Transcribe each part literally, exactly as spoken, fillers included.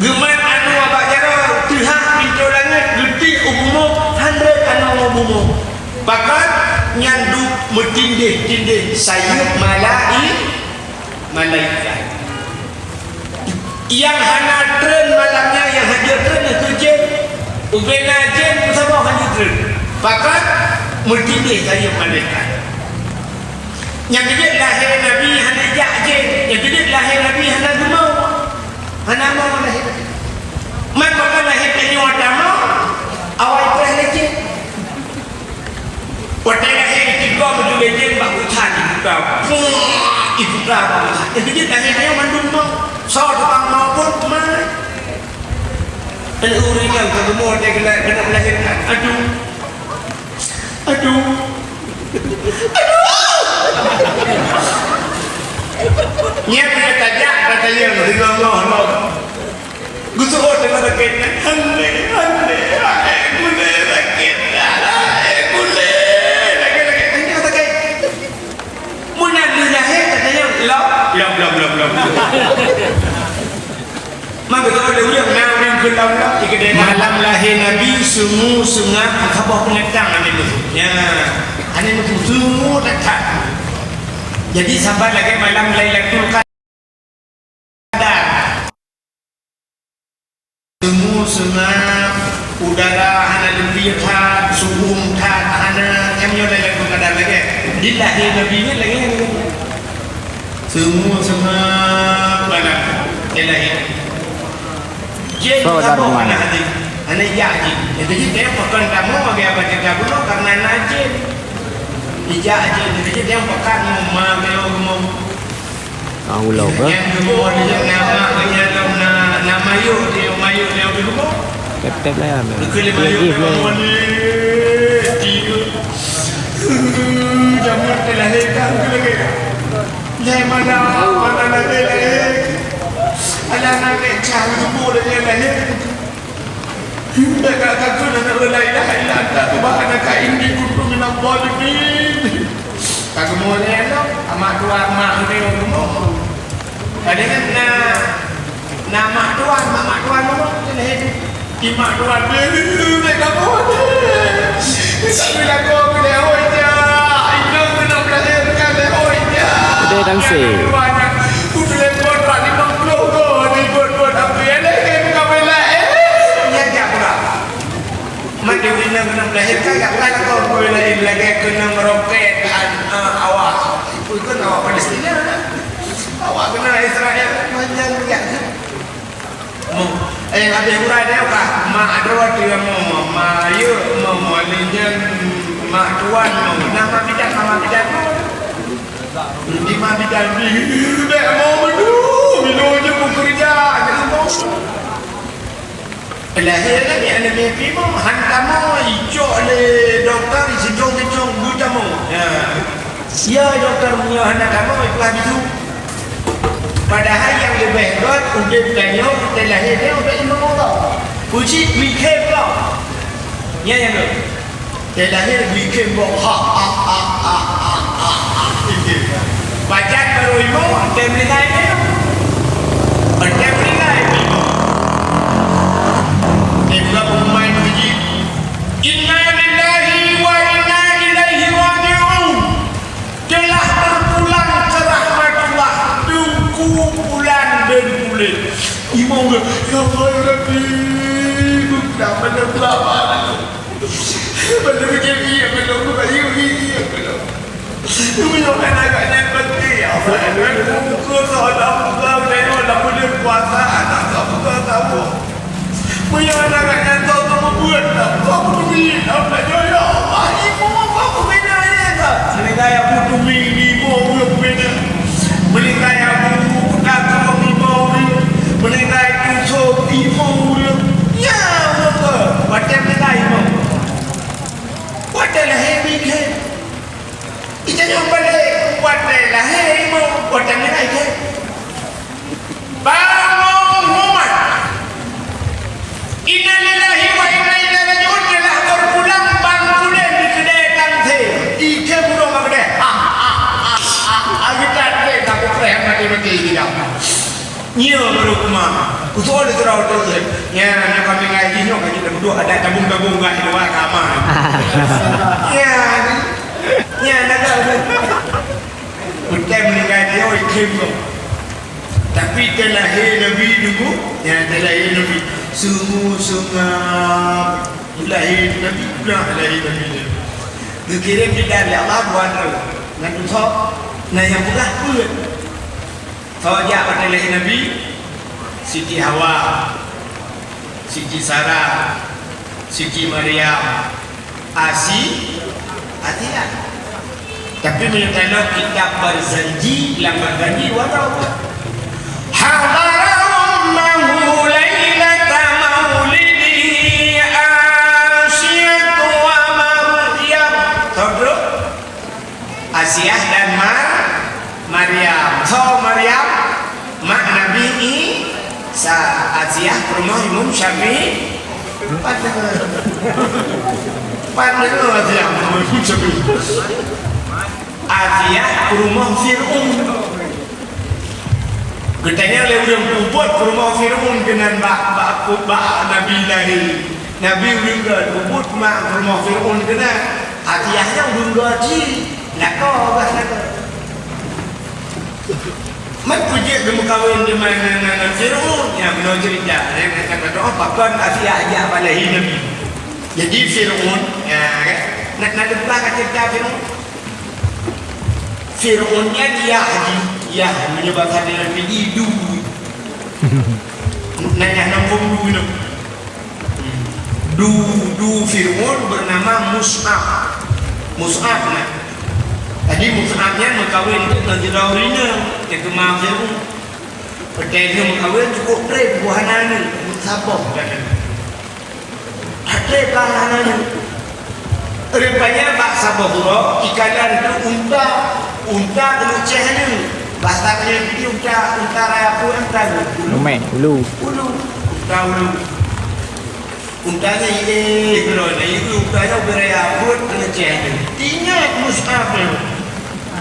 Geumat anoe bak jaroe, teuhah pintoe langét, geutiek u bumoe, hán rhot anoe u bumoe. Pakon nyan duek meutindéh-tindéh sayeuep malai-, malaikat. Nyang hana treun malam nyan, nyang hana treun keu jén. Ubena jén peusaboh hana treun. Pakon meutindéh sayeuep malaikat. Nyang keujeuet lahé Nabi hana jak jén, nyang keujeuet lahé Nabi hana geumong. Hana mong lahé. Man pakon lahé tanyoe tamong, awai preh lé jén. Watée lahé jigoe meujulée jén bak utan ibuka. Puah, ibuka bak utan. Nyang keujeuet lahé tanyoe mandum mong. Soe tukang mong pun, man. Aneuk ureueng nyan ka geumong watée keunan, keunan lahé. Aduh. Aduh. Aduh. Nyan ka tajak, ka tayang, singoh-ngoh lom. Geuseuôt teungoh sakét nyan. Hande, hande, aé gulé sakét, aé gulé. Sakét, sakét. Hande sakét. Meunan lheueh lahé, ka tayang, lom, lom, lom, lom, lom. Maka tu ada ureueng na ureueng keu lom-lom, ikeudeh malam lahé Nabi, seungue seungab, saboh peunatang aneuk musu. Ya, aneuk musu seungue that-that. Jadi saban lagée malam Lailatul Qadar. Seungue seungab, udara hana leupie that, su'um that hana, nyan nyoe Lailatul Qadar lagée. Di lahé Nabi nyan lagée nyan. Seungue seungab malam, di lahé. Jén saboh hana hadir, hana jak jén. Jadi, dia pakon tamu bagi apa kita bunuh karena na jén. Ijak jén, jadi dia pakon ma belo rumoh. Ah, ulo ke? Nyang geumong nyan nama nyan na, na mayuek dia, mayuek dia geumong. Tep-tep lah ya. Keu lé mayuek dia. Jameun teuh lahé ka keu lagée. Lé mana, mana lagée lahé. Alah nangkée cah geumong lagée lahé. Hingga ka takheun aneuk la ilaha illa anta subhanaka inni kuntu minadh dhalimin. Ka geumong lé lom, amak tuan mak geude geumong. Padahai na, na mak tuan, mak, mak tuan geumong, keuneuk hidup. Di mak tuan, beu, beu, beu, kamoe. Tapi lakoe keuneuk hôi jak, inong keuneuk melahirkan lé hôi jak. Geude dan se. Ku telepon bak limong ploh go, ribot-ribot tapi lé, bukan main laén. Nyan jak pula. Mati inong keuneuk melahirkan, jak pula lakoe, lagée keuneuk meurokét, an, a, awak. Ikut-ikut awak Palestina. Awak keuneuk Israel, panjang jak. Mo, eh, habéh urai dia ka. Mak droe teuh mo, mak yue mo, mo linjan mak tuan mo. Nama bidan, nama bidan mo. Di ma bidan di bek mo bedu. Bilo je ku kerja, jadi mo. Lahé lagi aneuk mimpi mo, han tamong, icok lé dokto, isijong-sijong, bu tamong. Ya. Ya, dokto, meunyoe hana tamong, itulah bisu. Padahai nyang leubeh gét udeb tanyoe, teuh lahé nyoe bak limong uroe. Uji bikhem lom. Nyan nyang gét. Teuh lahé bikhem boh, ha, ha, ha. Pajan barô limong, teuh meuninggai nyoe. Teuh meuninggai limong. Teuh buka pengumuman uji. Inna lillahi wa inna ilaihi raji'un. Telah terpulang ke rahmatullah Teungku Pulan bin Pulan. Imum dia, ya Allah, ya Rabbi, budak pada ulama lalu. Pada macam iya kalau aku bayu iya kalau. Meunyoe aneuk nyan pasti, ya Allah, aku ukur seolah buka, meunyoe lam buleuen puasa, aneuk aku buka tamu. Meunyoe aneuk nyan tau teumeubuet, tau teumeubuet, tau teumeubuet, ya Allah, ibu apa pembina ya, tak? Meuninggai aku tumi lima ureueng pembina. Meuninggai aku tak tumi lima ureueng. Meuninggai aku sok lima ureueng. Ya, ureueng ke? Watèe meuninggai lima. Watèe lahé bikhem. Ita nyoe balek, watèe lahé lima, watèe meuninggai khem. Bangon umat. Inna Duh, ada tabung-tabung gah di luwa kama. Ya, ya, ada. Utai meninggai dia, iklim tu. Tapi teulahé Nabi dulu, ya, teulahé Nabi. Sungguh-sungguh teulahé Nabi, pula teulahé Nabi dia. Geukirém didan lé Allah dua droe. Ngon usoe, na nyang peugah peuet. Soe jak watée lahé Nabi? Siti Hawa, Siti Sarah, Siti Maryam, Asi, Asiah. Tapi meunyoe tanoh kitab Barzanji, lam Barzanji walau hadara ummahu lailata maulidihi Asiyatu wa Maryam. Tahu dulu? Asiah dan Mar-, Maryam. Soe Maryam? Mak Nabi Isa. Asiah peurumoh Imam Syafi'i. Pat deungoe. Pat deungoe Asiah peurumoh Imam Syafi'i. Asiah peurumoh Fir'aun. Geutanyong lé ureuëng, "Peubuet peurumoh Fir'aun keunan bak, bak, bak Nabi lahé?" Nabi ureuëng gét, "Peubuet mak peurumoh Fir'aun keunan?" Asiah nyan ureuëng gét cit. Lakoe bah lakoe. Man peue jeuet geumeukawen teuma ngon, ngon, ngon Fir'aun? Nyan meunoe ceurita. Nyan kata, "Oh, pakon Asiah jak bak lahé Nabi?" Jadi Fir'aun, ya kan? Na, na teupeugah ka ceurita Fir'aun? Fir'aun nyan yah jih, yah meunyoe basa Teungku jih du. Na yah nam phôn du nyoe. Du, du Fir'aun bernama Mus'ab. Mus'ab na. Jadi Mus'ab nyan meukawen teuk ngon sidroe ureuëng inong, nyang teuma Fir'aun. Watée nyoe meukawen cukôp treb buah hana aneuk, saboh ka aneuk. Treb ka hana aneuk. Rupanya bak saboh uroe, ikalon teuk unta, unta keuneuk céh aneuk. Basa keuneuk pih unta, unta raya peue unta nyoe? Ulu. Lumeh, ulu. Ulu. Unta ulu. Unta nyan ilée keudroe, ilée unta nyan ubé raya buet keuneuk céh aneuk. Ingat Mus'ab nyoe.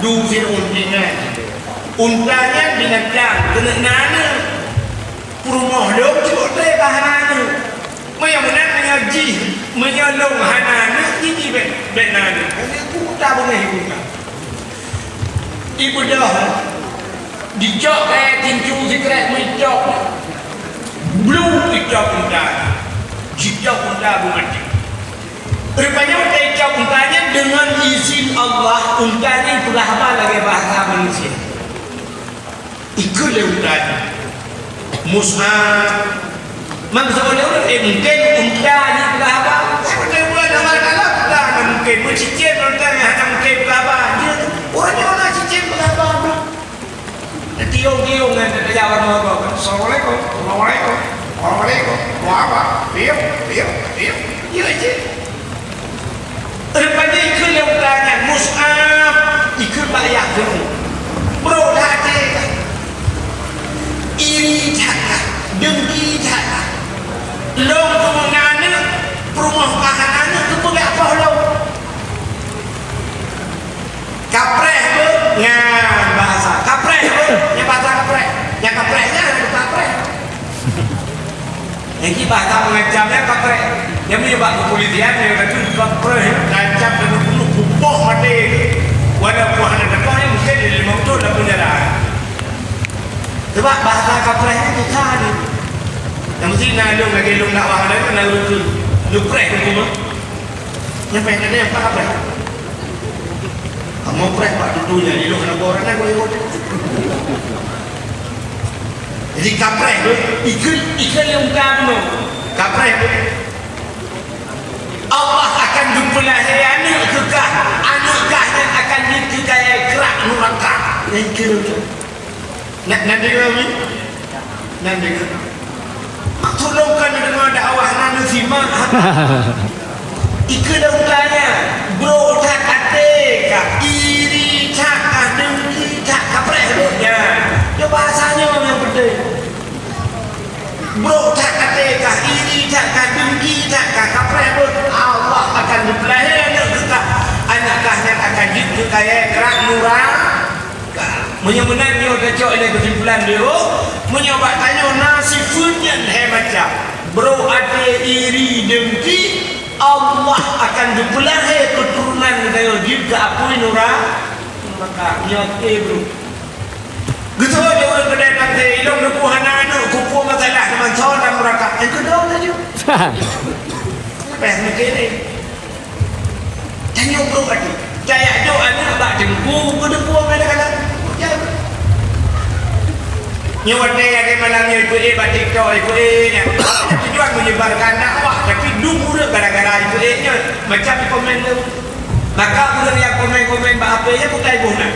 Du Fir'aun ingat. Unta nyan binatang keuneuk na aneuk. Peurumoh lôn cukôp treb ka hana aneuk. Meunyoe meunan, meunyoe jih, meunyoe lôn hana aneuk, jih, jih bék, bék na aneuk. Hana peue unta beungéh ibu unta. Ibeudôh, dicok kayée tincu sikrek meucok. Blu icok unta. Jicok unta beumaté. Rupanya watée icok unta nyan deungon izin Allah, unta nyan peugah haba lagée bahasa manusia. Ikheun lé unta nyan. Mus'ab. Maksud lé ureuëng, eh, mungken unta nyan peugah haba. Tapi bukan Allah Taala peugah hana mungken. Meucicém unta nyan hana mungken peugah haba. Dia, ureuëng nyoe na cicém peugah haba. Tiong-tiong nyan teuka jak warna apa? Assalamualaikum. Assalamualaikum. Assalamualaikum. Mau apa? Tiong, tiong, tiong. Iya je. Rupanya ikheun lé unta nyan, Mus'ab, ikheun bak yah keunoe. Brok that até kah? Iri that kah? Dengki that kah? Lôn keumeung na aneuk, peurumoh ka hana aneuk, keupeue gak poh lôn? Kapreh beuh, nyan bahasa. Kapreh beuh, nyan bahasa kapreh. Nyan kapreh nyan, kapreh. Nyang kiban that meungancam nyan kapreh. Nyang meunyoe bak keupolisian, nyang kata kapreh, ngancam keuneuk bunoh, kupoh maté. Walaupun hana teupoh, nyan mungken di limong thon lam penjara. Sebab bahasa kapreh nyan susah ni. Nyang meusti na lôn lagée lôn dakwah lagée na lôn tu. Lôn preh huköm. Nyang preh na nyang kapreh. Kamoe preh bak dudoe nyan, ilôn hana boh rot na goe-goe. Jadi kapreh tu, ikheun, ikheun lé unta bunoe. Kapreh tu. Allah akan geupeulahé aneuk keu kah, aneuk kah nyan akan jeuet keu kayée krak nuraka. Nyan ikheun lé unta. Na, na deungoe mi? Na deungoe. Maksud lôn kon deungoe dakwah na neusimak. Ikheun lé unta nyan, brok that até kah, iri that kah, dengki that, kapreh lôn nyan. Nyoe bahasa nyoe nyang peunteng. Brok that até kah, iri that kah, dengki that kah, kapreh lôn. Allah akan geupeulahé aneuk keu kah. Aneuk kah nyan akan jeuet keu kayée krak nura- Ka. Meunyoe meunan nyoe tacok ilée keusimpulan lé, oh, meunyoe bak tanyoe na sifeuet nyan lhée macam. Brok até iri dengki, Allah akan geupeulahé keuturonan geutanyoe jeuet keu apui nura-, nuraka. Nyoe até brok. Geuseuôt lé ureueng keudeh tangke, ilong neupeu hana aneuk, kupeue masalah teuma soe lam nuraka. Nyang keudroe laju. Leupah meukeureueng. Tanyoe brok até. Tajak jok aneuk bak teungku, keuneuk puwoe kala-kala. Nyoe watèe lagèe malam nyoe ipeuék bak TikTok, ipeuék nyan. Tujuan menyebarkan dakwah, tapi dum ureueng gara-gara ipeuék nyoe. Macam komen tu. Maka ureueng nyang komen-komen bak H P nyan bukai boh na.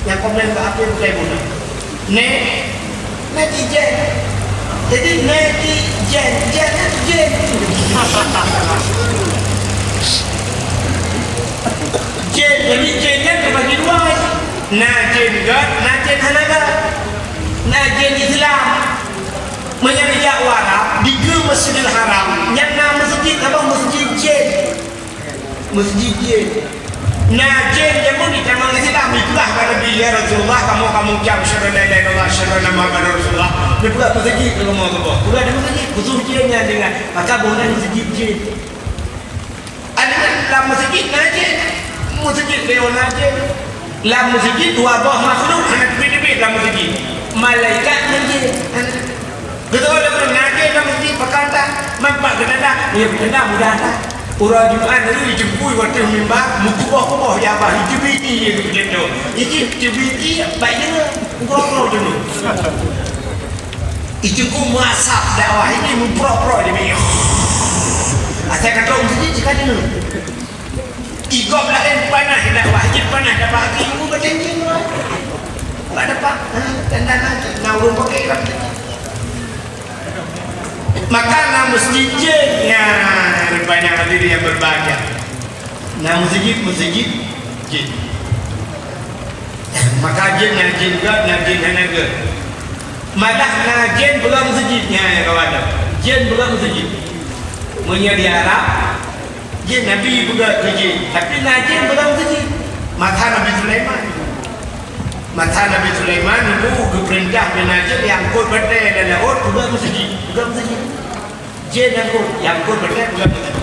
Nyang komen bak H P bukai boh na. Ne-, netizen. Jadi netizen, jen, jen. Jen, jadi jen nyan teubagi dua. Na jen gèt, na jen hana gèt. Na jen Islam. Meunyoe neujak u Arab, dikeue Masjidil Haram, nyan na meuseujid, saboh meuseujid jen. Meuseujid jen. Na jen jameun di tamong Islam, ipeugah bak Nabi, "Ya Rasulullah, kamoe ka meucab asyhadu an la ilaha illallah, asyhadu anna Muhammadar Rasulullah." Neupeugah meuseujid keu rumoh geuboh. Peugah di meuseujid, khusos jen nyan deungon. Maka boh nyan meuseujid jen. Aneuk lam meuseujid na jen. Meuseujid lé na jen. Lam meuseujid dua boh makhluk hana teubiet-teubiet lam meuseujid. Malaikat ngon jen. Beutôi lé na jen lam meuseujid pakon that. Manfaat keunan that. Ya, keunan mudah that. Uroe Jumat nyoe icukui watèe mimba, meukuboh-kuboh ya bah, icubiti ya geupeujeuet. Icubiti bak jeuet, uroe-uroe jeuet. Icukui meuasap dakwah ini meuprok-prok jeuet. Asai ka trok meuseujid cit ka deungoe. Igob laén panas dakwah, jeuet panas dakwah, ibu bateng jeuet. Bak dapat, ha, dan, dan, dan, na ureueng pakai lam. Maka na meuseujid jén, nyan, rupanya hadirin yang berbahagia. Na meuseujid, meuseujid jén. Maka jén na jén gèt, na jén hana gèt. Malah na jén peugah meuseujid, nyan, ya kawan. Jén peugah meuseujid. Meunyoe di Arab, jén Nabi peugah keu jén, tapi na jén peugah meuseujid. Masa Nabi Sulaiman. Masa Nabi Sulaiman, Teungku geupeurintah bak na jén nyang eungkôt batèe lam laôt peugah meuseujid, peugah meuseujid. Jén nyang eungkôt, nyang eungkôt batèe peugah meuseujid.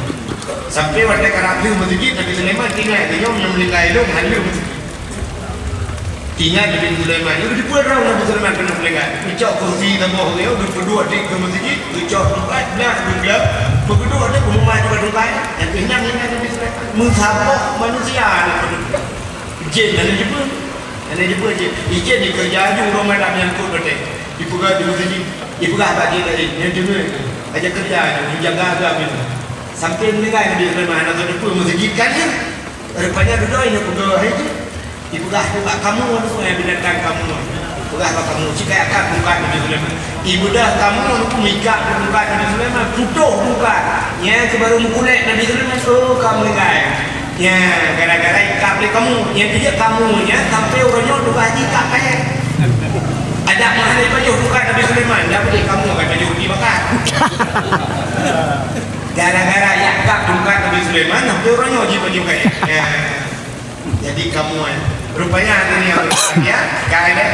Sampai watèe karab lheueh meuseujid, Nabi Sulaiman teuingat, "Nyoe nyang meuninggai lôn hana lheueh meuseujid." Teuingat Nabi Sulaiman, nyoe geupeue droe Nabi Sulaiman keuneuk meuninggai. Geucok kursi saboh nyoe, geupeuduek di keu meuseujid, geucok tungkat, blah, geuglam, meugeudok di peumuma juga tungkai. Nyang keuh nyan ingat Nabi Sulaiman. Meusaboh manusia nyang peuduek. Jén hana jibeuet. Hana jibeuet jén. Ijén dikeureuja laju ureueng malam nyang eungkôt batèe. Dipeugah di meuseujid. Dipeugah bak jén laén. Nyan deungoe. Aja keureuja laju. Dijaga agam nyan. Sampai meuninggai Nabi Sulaiman hana teudeungoe meuseujid kan nyan. Rupanya dudoe nyan peugah hai jén. Dipeugah bak kamoe tu, eh, binatang kamoe. Peugah bak kamoe. Cit kaya ka tungkat Nabi Sulaiman. Ibeudôh kamoe tu, meuikat tungkat Nabi Sulaiman. Putôh tungkat. Nyan keuh baru meukulét Nabi Sulaiman. Oh, ka meuninggai. Nyan, gara-gara ikab lé kamoe. Nyang keujeuet kamoe nyan sampai uroe nyoe tugaih jih ikab kayèe. Adak meuhana ipajoh tungkat Nabi Sulaiman, dak peudeh kamoe ka ipajoh pih bakat. Gara-gara ikab tungkat Nabi Sulaiman, sampai uroe nyoe jipajoh kayèe. Nyan. Jadi kamoe, rupanya hadirin yang berbahagia, ka ilèe.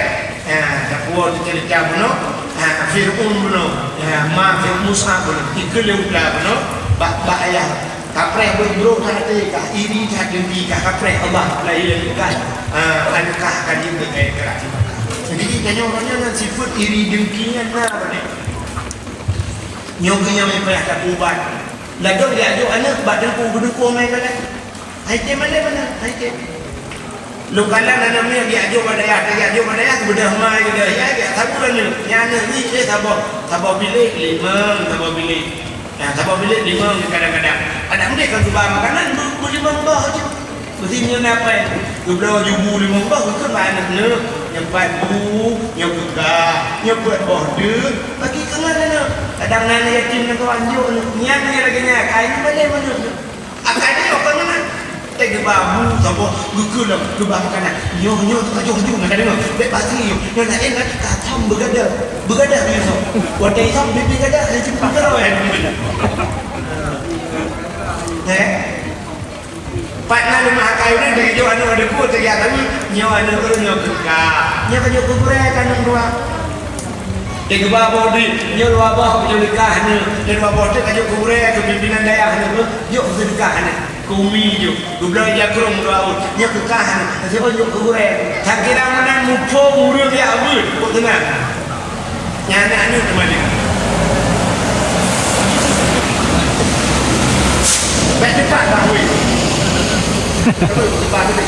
Ya, tapuwoe teuceurita bunoe, ha, Fir'aun bunoe, ya, ma Fir'aun Musa bunoe, ikheun lé Musa bunoe, bak, bak ayah, kapreh beubroe that até kah, iri that dengki kah, kapreh Allah lahé kah, ha, aneuk kah akan jeuet keu kayèe keurak. Jadi, tanyoe uroe nyoe nyan sifeuet iri dengki nyan na, nyoe keuh nyang payah tapeuubat. Ladôm geujok aneuk bak teungku, geuduek keu amai balai. Hai tem malèe meunan, hai tem. Lôn kalon aneuk miet geujok bak dayah, geujok bak dayah, geubeudôh mai, geubeudôh yah, geujak sabu aneuk. Nyan aneuk miet, eh, saboh, saboh bilék limong, saboh bilék. Nah, saboh bilék limong kadang-kadang. Adak meudeh ka geuba makanan, beu-, beulimong boh jih. Meusti nyoe na pai. Geubloe ju bu limong boh, geukheun bak aneuk, "Neuk, nyoe pat bu, nyoe keu kah, nyoe peuet boh deuk, bagi keu ngon aneuk." Kadang na aneuk yatim nyang kawan jok aneuk. Nyan, nyan lagèe nyan, ka nyoe malèe aneuk. Akai nyoe kon meunan. Teuh geuba bu saboh, geukheun lom, geuba makanan. Nyoe, nyoe, teukajoh-kajoh, na ka deungö. Bèk basi nyoe. Nyoe laén kan, ka thom beugadôh. Beugadôh nyoe thom. Watèe thom, bibi gadôh, nyoe cit peugadôh, eh. Eh? Pat na leumah akai ureueng, teukajoh aneuk ada bu, teuka tabi, nyoe aneuk ureueng nyoe keu kah. Nyoe ka jok keu gurèe, ka aneuk dua. Geuba boh di, nyoe dua boh keu nikah ni, nyoe dua boh teuk ka jok keu gurée, keu pimpinan dayah ni, jok keu nikah ni. Keu umi jok, geubloe jakrong dua ôn, nyoe keu kah ni, nyoe jok keu gurée. Sakira meunan muphom ureueng jak beuet, kok teunang. Nyan aneuk teuma lé. Bèk cepat bah weh. Cepat tu.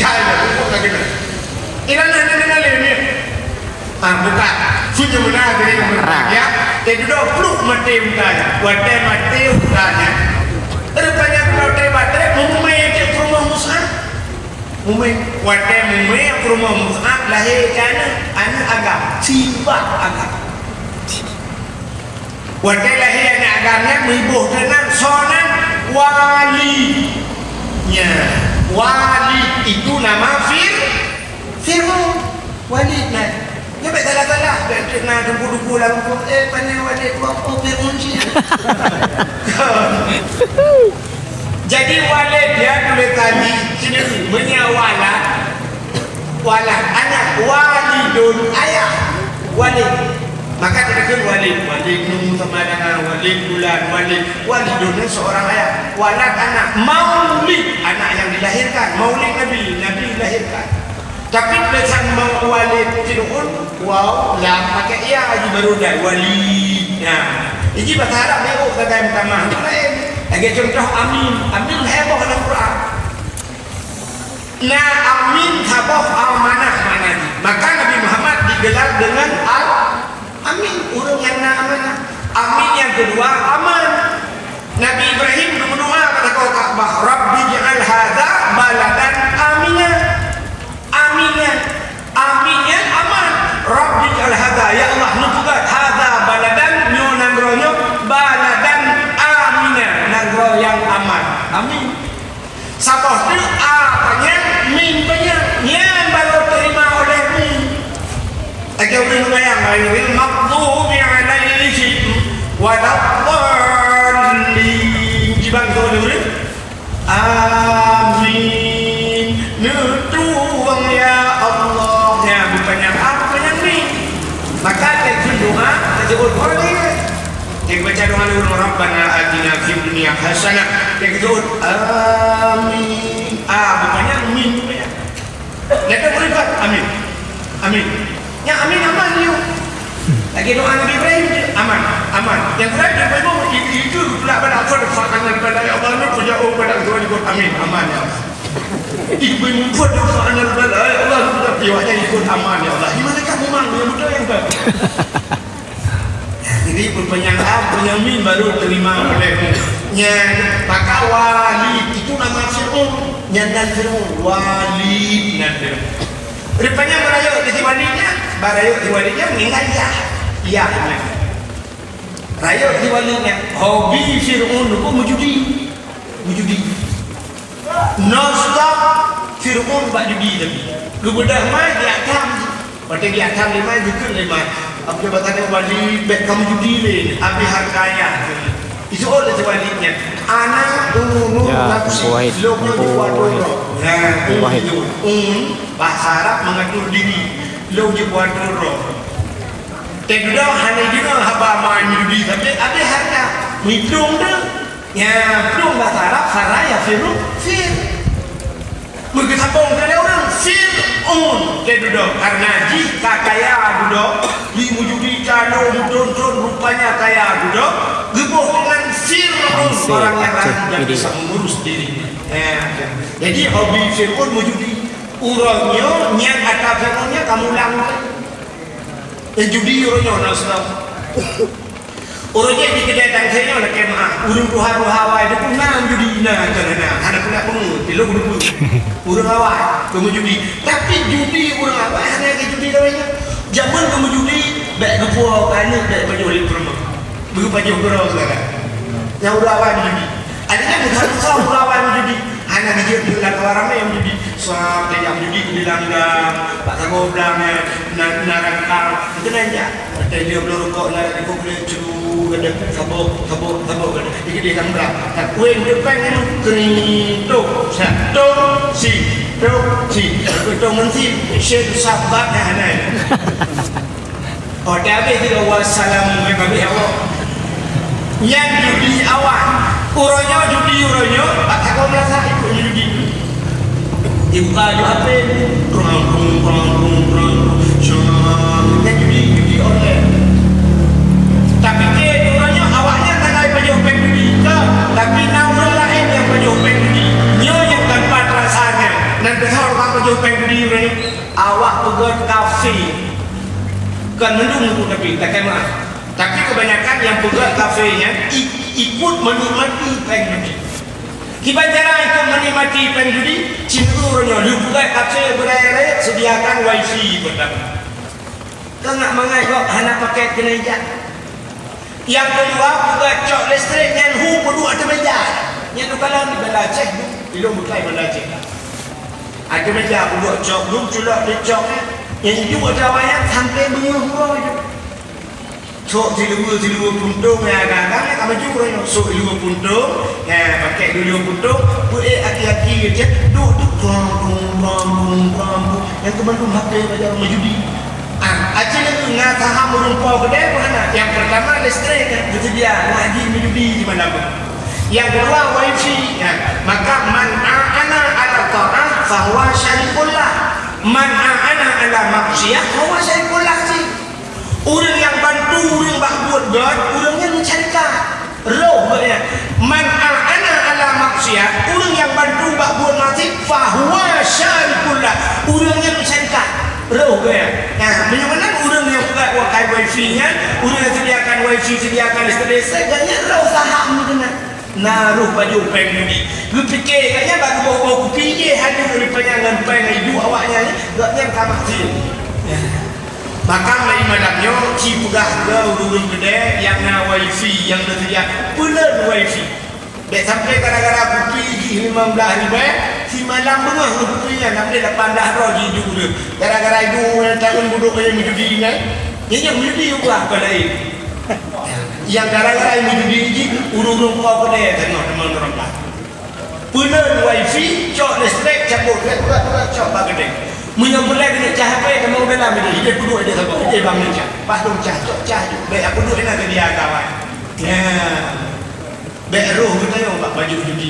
Jangan, kok tak kena. Ilan aneuk teuma lé ni. Ah, buka. Sunyi meunan diri meunan. Ya. Eh, dudoe pluek maté unta nyan. Watèe maté unta nyan. Rupanya dudoe maté, meumumè cit peurumoh Mus'ab. Mumè. Watèe mumè peurumoh Mus'ab lahé aneuk, aneuk agam. Sibak agam. Watèe lahé aneuk agam nyan meuiboh keunan, soe nan? Walid. Nya, Walid itu nama Fir-, Fir'aun. Walid nyan. Nyan bèk salah-salah, bèk na teungku-teungku lam huköm, eh, pane Walid, oh, Fir'aun cit. Jadi Walid ya tulésan di sini, meunyoe Walad, Walad anak, Walidun ayah, Walid. Maka teukeun Walid, Walid Nuh sama dengan Walid Fulan, Walid, Walidun ni seorang ayah. Walad anak, Maulid anak yang dilahirkan, Maulid Nabi, Nabi dilahirkan. Tapi tulésan mau Walid Fir'aun, waw, lam pakai ya, ji baru dai, Walid. Nah, ji bahasa Arab dia, oh, kadang tamah lain. Lagi contoh Amin. Amin heboh dalam Quran. Na Amin saboh amanah makna jih. Maka Nabi Muhammad digelar dengan Al-Amin, ureueng nyang na amanah. Amin nyang keudua, aman. Nabi Ibrahim geumeudoa bak lakoe Ka'bah, "Rabbi ij'al hadza baladan amina." Amin nyan, amin nyan aman. "Rabbi ij'al hadza," ya Allah, neupeugöt, "hadza baladan," nyoe nanggroe nyoe, "baladan amina," nanggroe nyang aman. Amin. Saboh teuk a panyang, mim panyang, nyan baru terima oleh mim. Lagèe ureueng seumayang, "Ghairil maghdubi 'alaihim waladdallin." Kiban keu ureueng? Amin. Neutueng ya Allah. Nyan bupanyang a, bupanyang mim. Maka lagèe doa, lagèe ureueng Teuk baca doa lôn, "Rabbana atina fid dunya hasanah." Teuk geusebut, "Amin." Ah, bukan nyan, "Amin." Bukan nyan. Nyata berikat, "Amin. Amin." Nyang "Amin" aman nyoe. Lagèe doa Nabi Ibrahim, "Aman. Aman." Nyang Ibrahim, Ibrahim, itu, itu, pula pada apa, "Fa'anal bala, ya Allah, nu punya, oh, pada Tuhan, ikut. Amin. Aman, ya Allah." Ibu mumput, "Fa'anal bala, ya Allah, nu punya, ya Allah, ikut. Aman, ya Allah." Di mana kamu, Mang? Yang betul, yang betul. Jadi, peupanyang a, peupanyang mim baru terima oleh nyan. Maka Walid itu nama Fir'aun. Nyan nan Fir'aun. Walid nan Fir'aun. Rupanya beurayeuk di Walid nyan, beurayeuk di Walid nyan meninggal yah. Yah nyan. Rayeuk di Walid nyan. Hobi Fir'aun tu pun meujudi. Meujudi. Non-stop Fir'aun bak judi tadi. Geubeudôh mai, geujak tham. Watèe geujak tham lé mai, geukheun lé mai. Apabila batanya Walid, bèk kamu judi lé, habis harta ayah. Itu oleh si Walid nyan. Ana unu nafsi. Ya, Abu Wahid. Lôn nyoe Abu jikuat Wahid. Droe. Nah, Abu Wahid. Itu. Un, bahasa Arab mengatur diri. Lôn jikuat droe. Teudoh hana jinoe haba mai meujudi, tapi habis harta. Meuhitung deh. Nya, plueng basa Arab, fara yafiru, fir. Meugeusambong keu lé ureueng, Fir'aun. Lé dudoe, karena jih ka kaya dudoe, di meujudi, calo, meuthon-thon, rupanya kaya dudoe, geuboh dengan Fir'aun, orang yang lalu tidak bisa mengurus dirinya. Ya. Jadi, hobi Fir'aun meujudi. Uroe nyoe, nyang ata Fir'aun nyan ka mulang. Nyang judi uroe nyoe, na Islam. Ureueng jih di keudè tangkai nyoe lakèe meu'ah. Ureueng tuha-tuha awai teuh na judi, na, na, na, hana pernah peungeut, di lôn teupeue. Ureueng awai keu meujudi. Tapi judi ureueng awai hana lagèe judi lawét nyoe. Jameun keu meujudi, bèk geupuwoe keu aneuk, bèk pajoh lé peurumoh. Beupajoh keudroe silakan. Nyang ureueng awai meujudi. Akhirnya bukan susah ureueng awai meujudi. Hana geujeuet keu lakoe ramè meujudi. Suap, tajak meujudi keu di lam gang, bak sagoe blang, na, na rangkang. Itu nan jak. Watèe dia bloe rukok na, dia pun boleh curu, kata, sabok, sabok, sabok, kata. Dia gede sambrang. Tak kueh depan ni, kering, tok, sa, tok, si, tok, si. Tok mensi, syen sabat, nah, nah. Watèe habéh di awak salam, habéh awak. Nyan judi awak. Uroe nyoe judi uroe nyoe, bak sagoe meulasak ikut judi. Dibuka ju H P, prang, prung, prang, prung, prang, prung. Syah. Nyan judi, judi online. Tapi keu uroe nyoe awaknyan hana pajoh péng judi. Ka, tapi na ureueng laén nyang pajoh péng judi. Nyoe nyang tanpa terasa nyan. Nan teuhor ka pajoh péng judi uroe nyoe. Awak peugöt kafé. Kon mandum nyan tapi, takheun meu'ah. Tapi kebanyakan nyang peugöt kafé nyan i-, ikut menikmati péng judi. Kiban cara ikut menikmati péng judi, cindru uroe nyoe, lheueh peugöt kafé beuraya-raya, sediakan wifi pertama. Keu ngat mangat gob hana paket keuneuk jak. Nyang keudua, peugöt cok listrik nyan hu peuduek ateueh meja. Nyan dukalon di Banda Aceh, ilôn bukai Banda Aceh. Ateueh meja peuduek cok, lôn culok di cok nyan. Nyan iduek ateueh awaknyan sampoe beungoh uroe ju. Sok siluweue, siluweue puntông, ya, agak-agak, ya, ka maju uroe nyoe. Sok siluweue puntông, ya, pakai dua siluweue puntông, peuék aki-aki, ya, duek, duek, prong, prong, prong, prong, prong, prong. Nyang keu mandum H P bak jaroe meujudi. Ah, aci lagèe na saham ureueng po keudè peue hana? Nyang peurtama listrik, ya, teuseudia, ngaji meujudi di malam. Nyang keudua wifi, ya. Maka man a'ana 'ala tha'ah fahuwa syarikun lah. Man a'ana 'ala maksiyah fahuwa syarikun lah cit. Ureueng nyang bantu ureueng bak buet gèt, ureueng nyan meusyarikat. Roh geuh nyan. Man a'ana 'ala maksiyah, ureueng nyang bantu bak buet maksiet, fahuwa syarikun lah. Ureueng nyan meusyarikat. Roh geuh nyan. Nah, meunyoe meunan ureueng nyang peugah wakai wifi nyan, ureueng nyang sediakan wifi, sediakan listrik, geuh nyan roh saham geuh nyan. Na roh pajoh péng judi. Geupike gobnyan bak geuboh-boh kupi jih, hana rupanya ngon péng iduek awaknyan, gobnyan ka maksiet. Maka malam nyoe ci peugah keu ureueng-ureueng keudè nyang na wifi nyang teuseudia, peuleuen wifi. Bèk sampoe gara-gara kupi jih limong blaih ribèe, simalam beungoh ngon kupi nyan, sampoe lapan blaih droe jih iduek ureueng. Gara-gara iduek ureueng taun budok nyang meujudi nyan, nyan nyang meujudi ubah keu laén. Nyang gara-gara meujudi jih, ureueng-ureueng po keudè tanoh teuma meureumpah. Peuleuen wifi, cok listrik, cabot, ret, ret, ret, cok bak keudè. Meunyoe peureulèe keuneuk cah H P, teuma u dalam, idéh peuduek idéh saboh, idéh bang neucah. Paih lôn cah, cok cah, bèk peuduek inan keu dia kawan. Nyan. Bèk roh geutanyoe bak pajoh judi.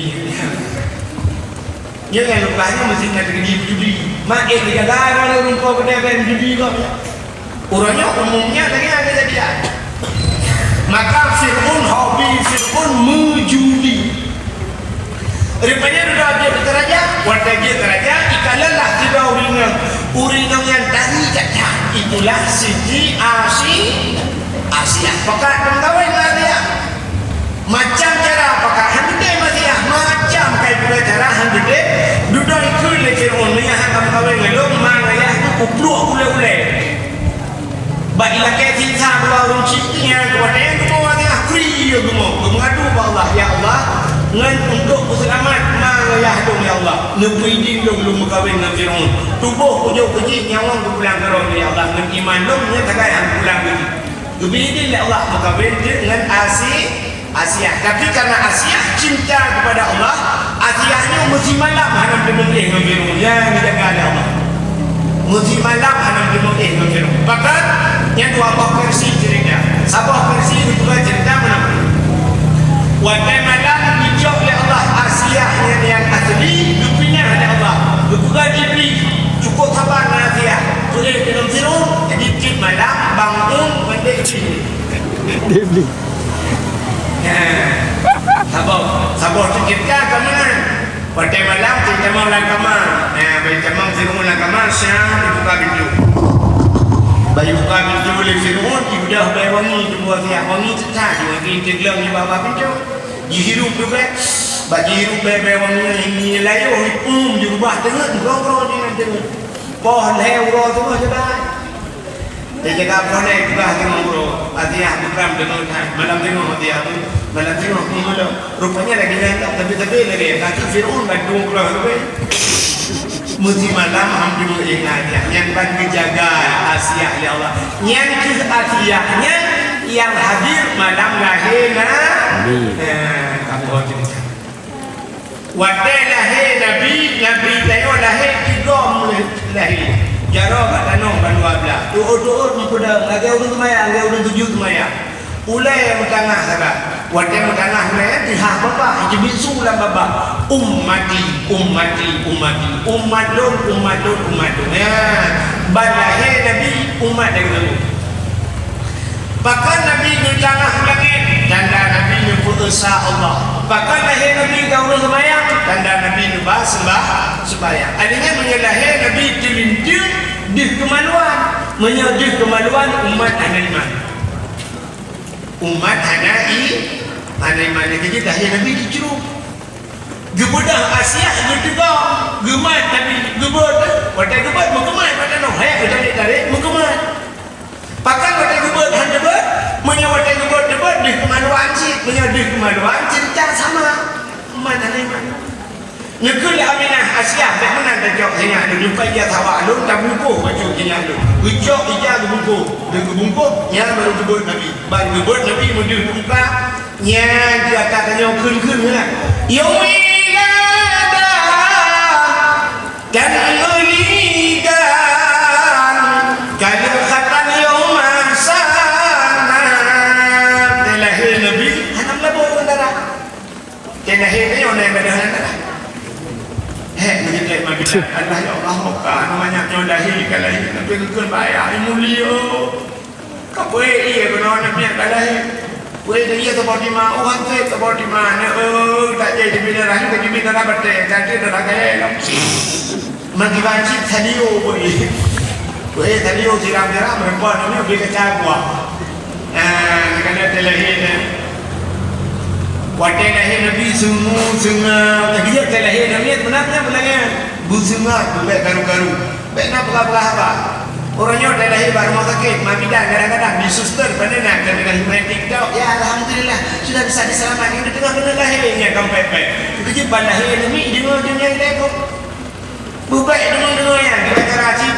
Nyoe nyang leupah nyoe meusti na teujadi judi. Mak éh teujaga droeneuh ureueng po keudè bèk judi gob. Uroe nyoe umumnya lagèe nyan keujadian. Maka Fir'aun, hobi Fir'aun meujudi. Rupanya dudoe jeuet keu raja, watèe jeuet keu raja, ikalon lah sidroe ureueng inong. Ureueng inong nyan tari that-that. Itulah siti Asi-, Asiah. Pakat meukawen ngon Asiah. Macam cara pakat han teuntèe Asiah, macam kai pula cara han teuntèe. Dudoe ikheun lé Fir'aun, "Meunyo han ka meukawen ngon lôn, ma ngon yah lôn kupluek ulèe-ulèe." Bak ilakèe sisa dua ureueng cit nyan, keu watèe nyan geumoe Asiah, kri geumoe, geumeungadu bak Allah, "Ya Allah, ngon untuk peuseulamat ma ngon yah lôn, ya Allah, neupeuidin lôn, lôn meukawen ngon Fir'aun. Tuboh kujok keu jih, nyawöng kupulang keu droeneuh, ya Allah, ngon iman lôn nyan sagai han kupulang keu jih." Geubri idin lé Allah meukawen jeuet ngon Asi-, Asiah. Tapi karena Asiah cinta kepada Allah, Asiah nyoe meusimalam hana meuteumèe éh ngon Fir'aun. Nyan geujaga lé Allah. Meusimalam hana meuteumèe éh ngon Fir'aun. Bahkan, nyan dua boh versi cerita. Saboh versi geupeugah cerita meunan. Watèe malam geucok lé Allah Asiah nyan nyang asli, geupinah lé Allah. Geupeugah Jibril, "Cukup sabar ngon Asiah. Tuléh keu lôn Fir'aun, jadi tiep malam bangun mandé jih." Dibeli. Nah, saboh, saboh cerita ka meunan. Watèe malam, cit tamong lam kama. Nah, bak tamong Fir'aun lam kama, siang dibuka pintoe. Bak buka pintoe lé Fir'aun, ibeudôh bèe wangi, tuboh Asiah wangi teutat, wangi teugleueng di bak pintoe. Jihirup bèe, bak jihirup bèe-bèe wangi nyan, layoh ipum, jirubah teungeut, grong-grong jih ngon teungeut. Poh lhèe uroe teungoh jalan. Teujaga pohon peugah teungoh uroe, Asiah bukram teungoh that, malam teungoh Asiah tu, malam teungoh teungoh lom. Rupanya lagèe nyan, tapi-tapi lagèe kaki Fir'aun bantu uroe tu, weh. Meusimalam han teumèe éh ngon Asiah, nyan ban geujaga Asiah lé Allah. Nyan keuh Asiah nyan nyang hadir malam lahé Nabi. Eh, ka pohon cerita. Watèe lahé Nabi, Nabi tanyoe lahé tigom lahé. Jaroe bak tanoh ban dua blah. Tuôt-tuôt meupeudong, lagèe ureueng seumayang, lagèe ureueng tujoh seumayang. Ulèe meutanggah sagai. Watèe meutanggah ulèe, teuhah babah, teubiet su lam babah. Ummati, ummati, ummati. Umat lôn, umat lôn, umat lôn. Nyan, ban lahé Nabi, umat lagèe nyan. Pakon Nabi geutanggah u langèt? Tanda Nabi neupeu-esa Allah. Pakon lahé Nabi ka ureueng seumayang? Tanda Nabi neuba seumba-, seumbayang. Artinya, meunyoe lahé Nabi teulinteung, deuh keumaluan. Meunyoe deuh keumaluan, umat hana iman. Umat hana i-, hana iman. Jadi, lahé Nabi teucrok. Geubeudôh Asiah, geuteugom, geumat Nabi, geubeuet. Watèe geubeuet, meugeumat bak tanoh. Hèk, geutarek-tarek, meugeumat. Pakon watèe geubeuet han teubeuet? Meunyoe watèe geubeuet teubeuet, deuh keumaluan cit. Meunyoe deuh keumaluan, ceurita sama. Man hana iman. Neukheun lé Aminah, "Asiah, bèk meunan tacok sinyak lôn, leupah ija sawa lôn, tabungkôh bacut sinyak lôn." Geucok ija geubungkôh. Deuh geubungkôh, nyan barô geubeuet Nabi. Ban geubeuet Nabi meudeuh di muka, nyan di ateuh tanyoe kheun-kheun meunan. Yôh wiladah dan meuligan, ka lheueh khatan yôh masa na. Watèe lahé Nabi, hana meulabô ngon darah. Watèe lahé nyoe na ibadah nyan darah. Hèk, meunyoe tak ibadah, Allah, ya Allah, moka, namanya nyoe lahé, ka lahé, tapi geukheun baya, mulia. Ka peuék ié keunoe aneuk miet ka lahé. Peuék ié teupot teuma, oh, han trép teupot teuma aneuk, eh, tak jai teubiet darah, teubiet darah batèe, ka trép darah kayèe lom. Meukiban cit salio peuék. Peuék salio siram-siram, reupah aneuk miet bri kaca buah. Ah, nyan ka na teulahé nyan. Watèe lahé Nabi seungue-seungue, teubiet teulahé aneuk miet, meunan nyan peulangèe. Beuseungue, bèk karu-karu. Bèk na peugah-peugah haba. Uroe nyoe teulahé bak rumoh sakét, ma bidan kadang-kadang di suster, pane na keuneuk main TikTok. Ya, alhamdulillah, sudah bisa diselamatkan. Di teungoh keuneuk lahé, nyan ka pèt-pèt. Keukeujeuet ban lahé aneuk miet, deungoe, deungoe ilèe kok. Beubèk deungoe-deungoe nyan, gara-gara cit.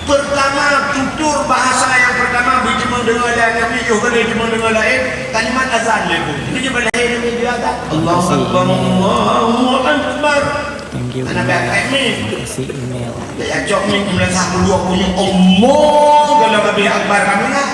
Pertama, tutur bahasa nyang pertama, beuteumèe deungoe lé aneuk miet, yoh keuneuk teumèe deungoe laén, kalimat azan lé bu. Keukeujeuet ban lahé aneuk miet di azan. Allahu Akbar, Allahu Akbar. Thank you, Anak email. Bèk angkat mic. Kasih email. Bèk jak cok mic, meulansah puluh, puluh. Allah, kalau lebih akbar kami lah.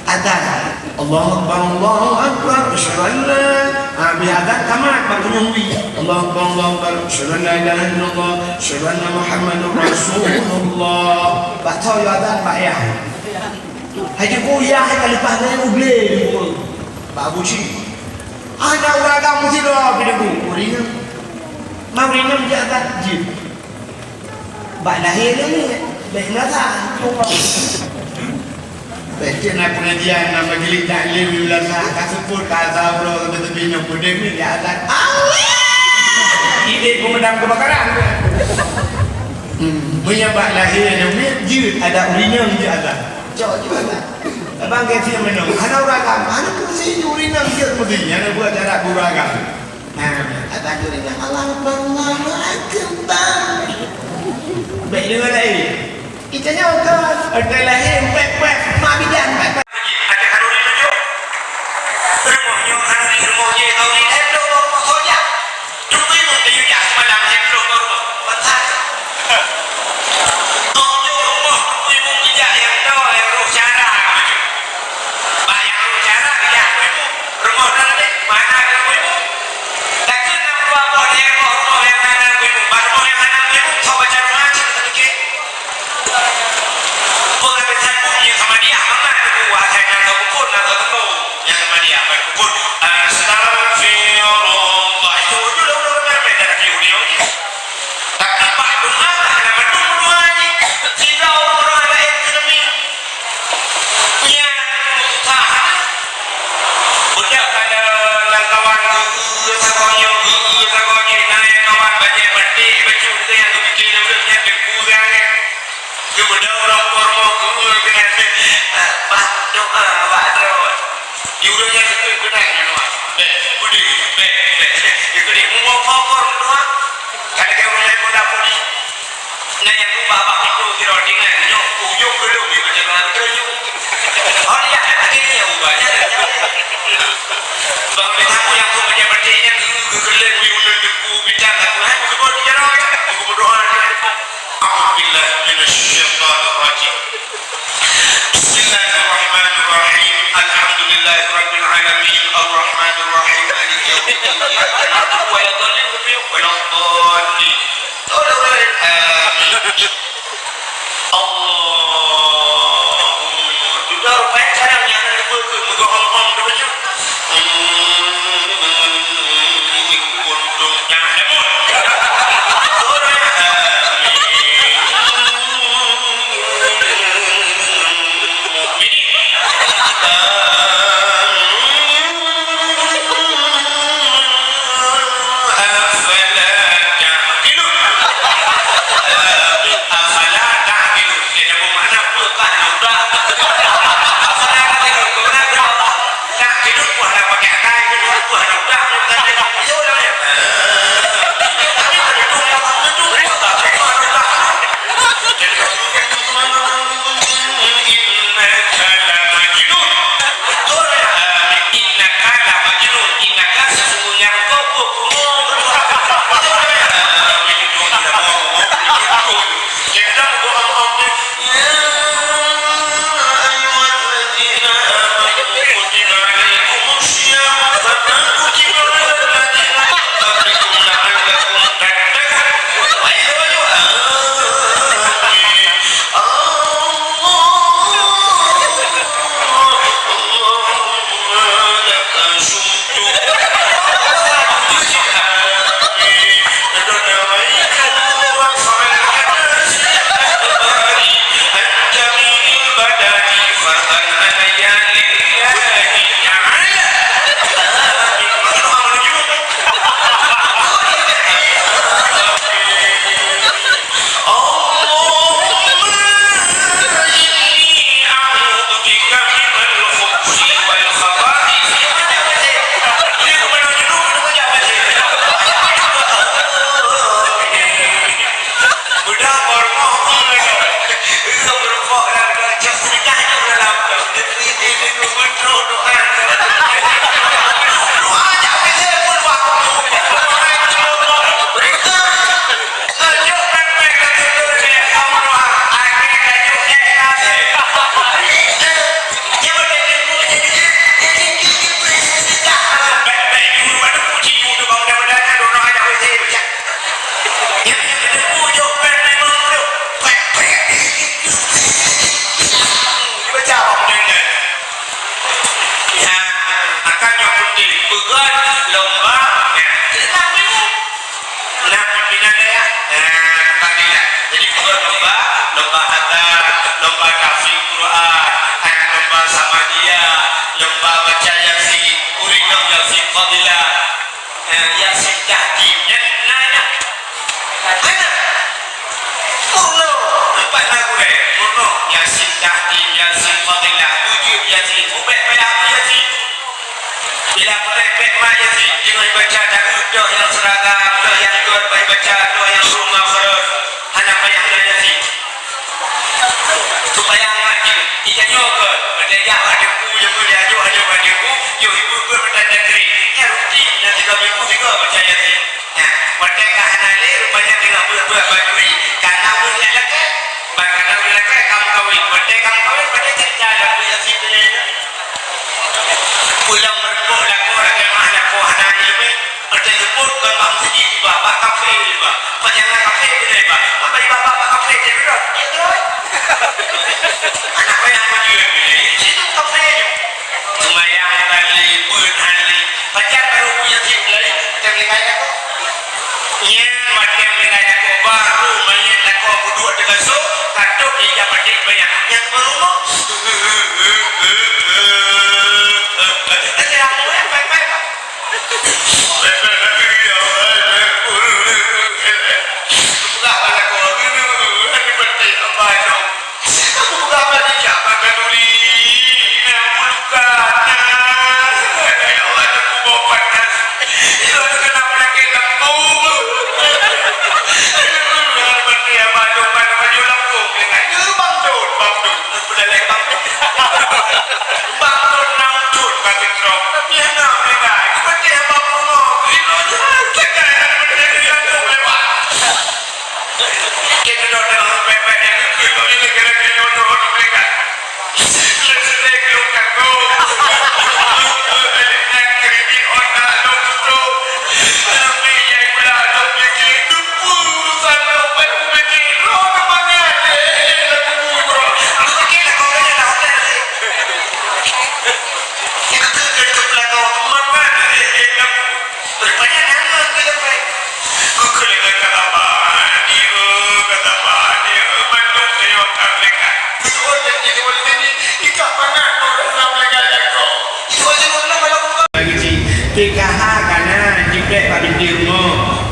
Azan. Allahu Akbar, Allahu Akbar. Asyhadu an la, ha, bèk azan tamat, bak kunyong wi. Allahu Akbar, Allahu Akbar. Asyhadu an la ilaha illallah. Asyhadu anna Muhammadar Rasulullah. Bak tho yo azan, bak yah. Hai jeuku yah, hai ka leupah nyan u glé di buku. Bak Abu Cik. Hana ureueng agam meusidroe pih deungoe. Ureueng inong. Ma ureueng inong jak that jeuet. Bak lahé nyan ni, bèk meulansah. Bèk cit na pengajian, na majlis taklim, meulansah, ka seupôt, ka asa uroe, teupie-teupie nyoe peudeh ni, jak that. Alah! Idéh pemadam kebakaran. Hmm, meunyo bak lahé nyan ni, jeuet, adak ureueng inong jeuet adak. Cok jeuet adak. Abang keuti meunoe, hana ureueng agam, hana keuti ureueng inong jeuet meuti, hana buet adat ureueng agam. Nah, adak ureueng inong, Allahu Akbar, Allahu Akbar. Bèk deungoe laén. Ita nyoe kan, ada lahé pèt-pèt, mak bidan pèt-pèt. Ada khanuri tunjuk. Rumoh nyoe khanuri, rumoh nyoe khanuri, eh, belum baru masuk je. Tunggu ibu teuh jak semalam, eh, belum baru. Pasal. Tunjuk rumoh, tunggu ibu bijak yang tua, yang roh cara. Bak yang roh cara, bijak ibu. Rumoh dah ada, mana ada ibu? Takkan nak buat apa dia, rumoh yang mana ibu? Bak rumoh yang mana ibu? Kau baca doa, cuma sedikit. Peungabisan buet nyang sama dia, mangat teungku, asai na teuumpot, na teuteumé. Nyang sama dia, ban kupot, astagfirullah. Itu dulu, dulu, dulu, dulu, dulu, dulu. Tapi bak doa, hana mandum doa ni. Sidroe ureueng laén keuneumi. Nyan susah. Beudôh kada lam kawan geu-, geu-, sagoe nyoe, geu-, geu-, sagoe jih, na nyang kawan bajèe batik, bacut, nyang geupike lé ureueng nyan teungku sangat. Geubeudôh rokok, rokok, geu-, geu-, keunan. Ah, bah, doa, bah, doa. Di ureueng nyan teungku keunan nyan, bah. Bèk, beudôh, bèk, bèk. Di beudôh, mumoe kokor doa. Kada keu ureueng laén meudapu di. Nah, nyang ubah bak pintoe sidroe tinggai nyoe, ujong geulong di macam mana beutôi nyoe. Oh, iya, akhirnya ubahnya. Bang, minta aku yang tu macam berarti nya, geulong di ulun debu bintang aku, eh, betul-betul di jalan, ya. Aku berdoa, ya. A'udzubillah Wala dhalin, tapi wala dhalin. Amin. Allahumma. Sudah, rupanya cara yang ada pun tu, meugoh-goh tu baca. Hmm, in kuntum ta'lamun. Surah Amin. Mukminin. Afala ta'qilun. Afala ta'qilun. Dia nyambung makna peue kah na udah. Afala ta'qilun. Peue na udah. Ta'qilun peue na pakai akai, peue na udah. Tapi tadi tu, Innaka lamajnun. Betul ya? Innaka lamajnun. Innaka sesungguhnya engkau pembunuh. Betul ya? Majnun, ya Allah. Kita bohong. Ya ayyuhalladzina amanu kutiba alaikumus siyam kama kutiba alal ladzina min qablikum la'allakum tattaqun. Ayo, ayo, amin. Allah, Allahumma laka sumtu. Amin. Nawaitu raf'al hadasi akbari an jami'il badani fardhan alayya lillahi ta'ala. Amin. Allahumma inni a'udzu bika minal khubusi wal khaba'is. Nah, makanya penting peugah lomba, nah, tenang dulu. Nah, pimpinan dayah, nah, tempat dia. Jadi, peugah lomba, lomba hadar, lomba tahfidz Quran, nah, lomba samadiyah, lomba baca Yasin, ureueng nyang Yasin fadilah. Eh, Yasin Tahkim, nyan na, na. Hana. Meunoe, empat lagu deh. Meunoe, Yasin Tahkim, Yasin Fadilah, tujoh Yasin. Ubek payah Yasin. Bila mulai bek ma Yasin, jinoe baca daun, doh nyang seragam, doh nyang ikot bai baca, doh nyang rumah khorot. Hana payah na Yasin. Supaya ngat jih, itanyoe keu, meuteuga bak teungku, nyang meulaju hana bak teungku, yoh ibu-ibu meutan dan kri. Nyan rutin, nyan tiga minggu tiga baca Yasin. Nah, watèe ka hana lé, rupanya teungoh beuet-beuet bak juri, kana ureueng nyang lakèe. Ban kana ureueng lakèe ka meukawen. Watèe ka meukawen, watèe cerita lagu Yasin tu nyan. Pulang meureumpok lakoe, lagèe meuh lakoe hana ileumèe. Watèe teupot kon bak meuseujid iba, bak kafé iba. Bak nyang na kafé iba. Apa iba bak, bak kafé iba? Dia terus. Anak payah baju iba. Situ kafé iba. Seumayang tali, beuet tali. Pajan baru punya sih mulai. Macam lingkai aku. Nyan macam lingkai aku. Baru mayat aku kudu ada kasut. Katuk di jam mati banyak. Yang baru mau. Nanti aku yang baik-baik.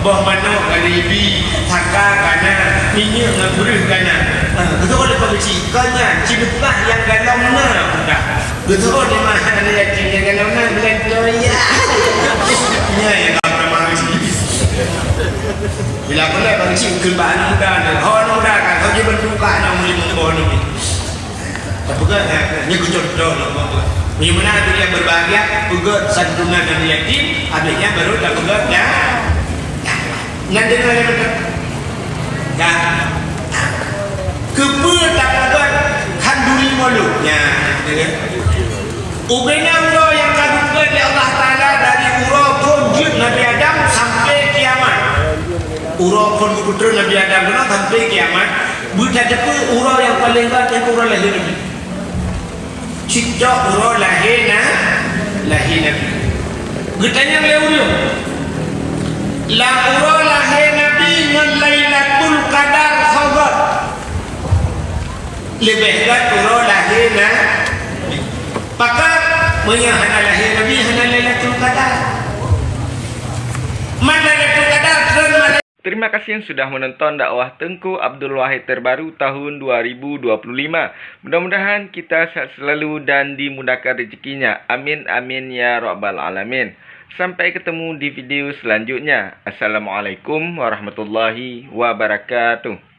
Boh manok ka lheueh bi, saka ka na, minyeuk ngon breueh ka na. Ha, beutôi lé Pak Geuchik, kon nyan, ci beutah nyang galom na budak. Beutôi lé mah aneuk yatim nyang galom na bulan toya. Nyan nyang ka pernah Pak Geuchik. Bila pula Pak Geuchik keu bak aneuk muda nyan, ho aneuk muda kan, ho jibantu ka aneuk muda, boh aneuk muda. Tapeugah, eh, nyoe keuh contoh lom, Bapak. Meunyoe meunan aneuk yang berbahagia, peugah santunan aneuk yatim, habis nyan baru tapeugah dah. Nyan deungoe lé beutôi. Dah. Keupeue tapeugah khanduri maulud? Nyan, ya kan? Ubena uroe nyang ka geupeugah lé Allah Taala dari uroe phon jeuet Nabi Adam sampai kiamat. Uroe phon geupeutreun Nabi Adam keunoe sampai kiamat. Beutateupeu uroe nyang paleng gèt nyan uroe lahé Nabi. Cit cok uroe lahé na, lahé Nabi. Geutanyong lé ureueng, lam uroe lahé Nabi ngon Lailatul Qadar soe gèt? Leubeh gèt uroe lahé Nabi. Pakon? Meunyoe hana lahé Nabi, hana Lailatul Qadar. Man Lailatul Qadar treun malaikat. Terima kasih yang sudah menonton dakwah Teuku Abdul Wahid terbaru tahun dua ribu dua puluh lima. Mudah-mudahan kita sehat selalu dan dimudahkan rezekinya. Amin, amin, ya rabbal alamin. Sampai ketemu di video selanjutnya. Assalamualaikum warahmatullahi wabarakatuh.